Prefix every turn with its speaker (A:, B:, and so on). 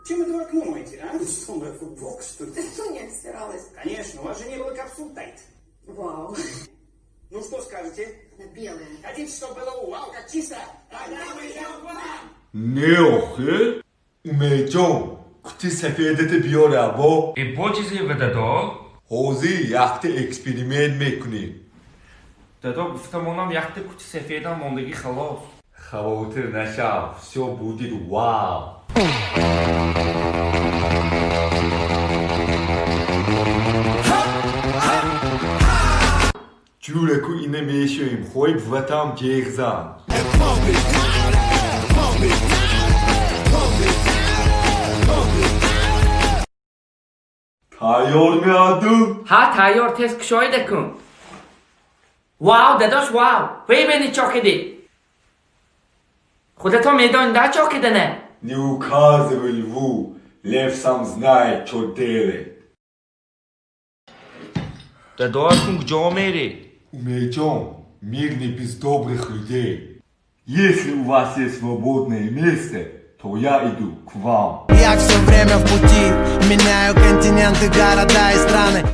A: Чем это вы окно моете, а? Что, моя футболка, что ли?
B: Ты что, не отстиралась?
A: Конечно, у вас же не было капсул Тайд.
B: Вау.
A: Ну что скажете?
B: Она белая.
A: Хотите, чтобы было вау, как чисто? Тогда мы идем к вам!
C: Не, охе, Умедҷон, кути сафедата биёр, або.
D: Э, бо чизе, дадо?
C: Ҳозир якта эксперимент мекунем.
D: Дадо, гуфтамонам, якта кути сафедам мондагӣ, халос.
C: Хавотир нашав, всё будет вау. Ҷураку, ина мешавем, хоҳи буватам ҷеғзан. Тайёр меаду?
E: Ҳа, тайёр, тез кушоида кун. Вау, дадош, вау! Бибини, чо кидӣ. Худатон медонед, да, чо кидане?
C: Не указывай льву, лев сам знает, что делает.
D: Дадо, кун, куҷо мерӣ?
C: Умедҷон, мир не без добрых людей. Если у вас есть свободное место, то я иду к вам.
F: Я все время в пути. Меняю континенты, города и страны.